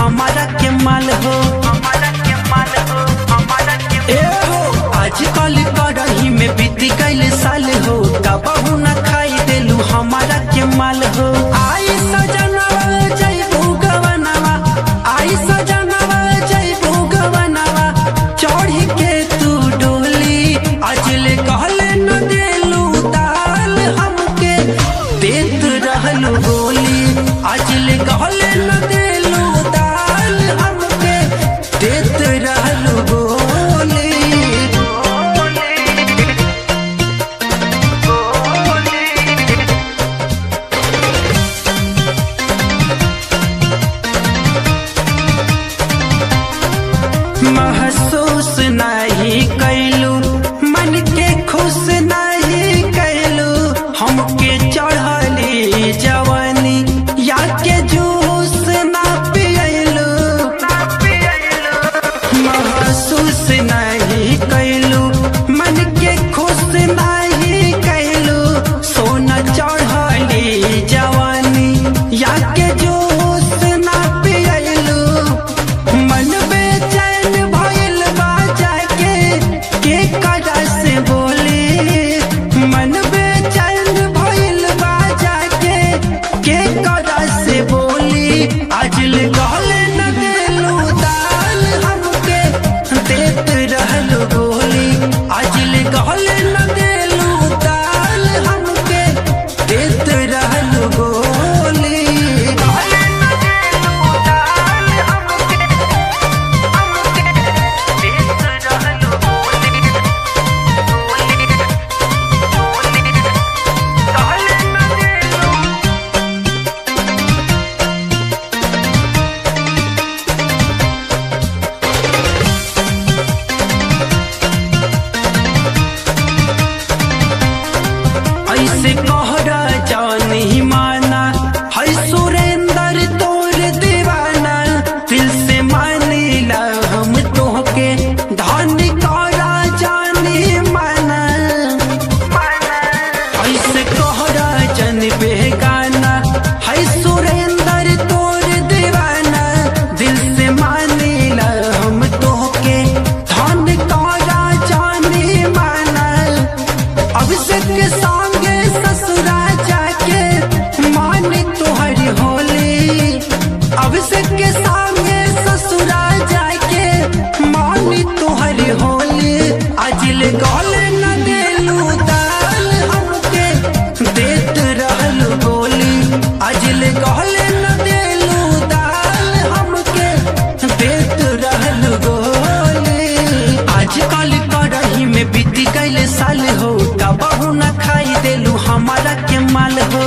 हमारा के माल हो, ए हो आजकल करही में बीत गइल साल हो, कबहू न खाई देलू हमारा के माल हो। आई सजनवा जइबू गवनवा, आई सजनवा जइबू गवनवा, चढ़ के तू डोली अजले कहले न देलू दाल हमके देत रहलू गोली, अजले कहले न देलू दाल हमके देत रहलू गोली। महसूस नहीं कैलू मन के खुश नहीं कैलू, हमके चढ़ली जवानी या के जूस ना पियलू। महसूस नहीं कैलू मन के खुश नहीं कैलू, सोना चढ़ली जवानी या के जूस ना पियलू। मन बेचैन भइल बा जाके के करा से बोली, मन बेचैन भइल बा जाके के करा से बोली, अजल कहले न देलू दाल हमके देत रहलू गोली, अजल कहले न देलू दाल हमके देत रहलू गोली। ऐसे कहरा जानी माना है सुरेंद्र तोर दीवाना, दिल से मानीला हम तोहके धन करा जानी माना। ऐसे कहरा जन बेगाना है सुरेंद्र तोर दीवाना, दिल से मानीला हम तोहके धन करा जानी माना। अभिषेक के संगे ससुरा जाके मान तोहर होली, अभिषेक के संगे ससुरा जाके मान तोहर होली, अजल गले न देलू दाल हमके देत रहलू गोली, अजल गले न देलू दाल हमके देत रहलू गोली। आजकल करही में बीत गइल साल हो, कबहू न खाई देलू हमारा के माल हो।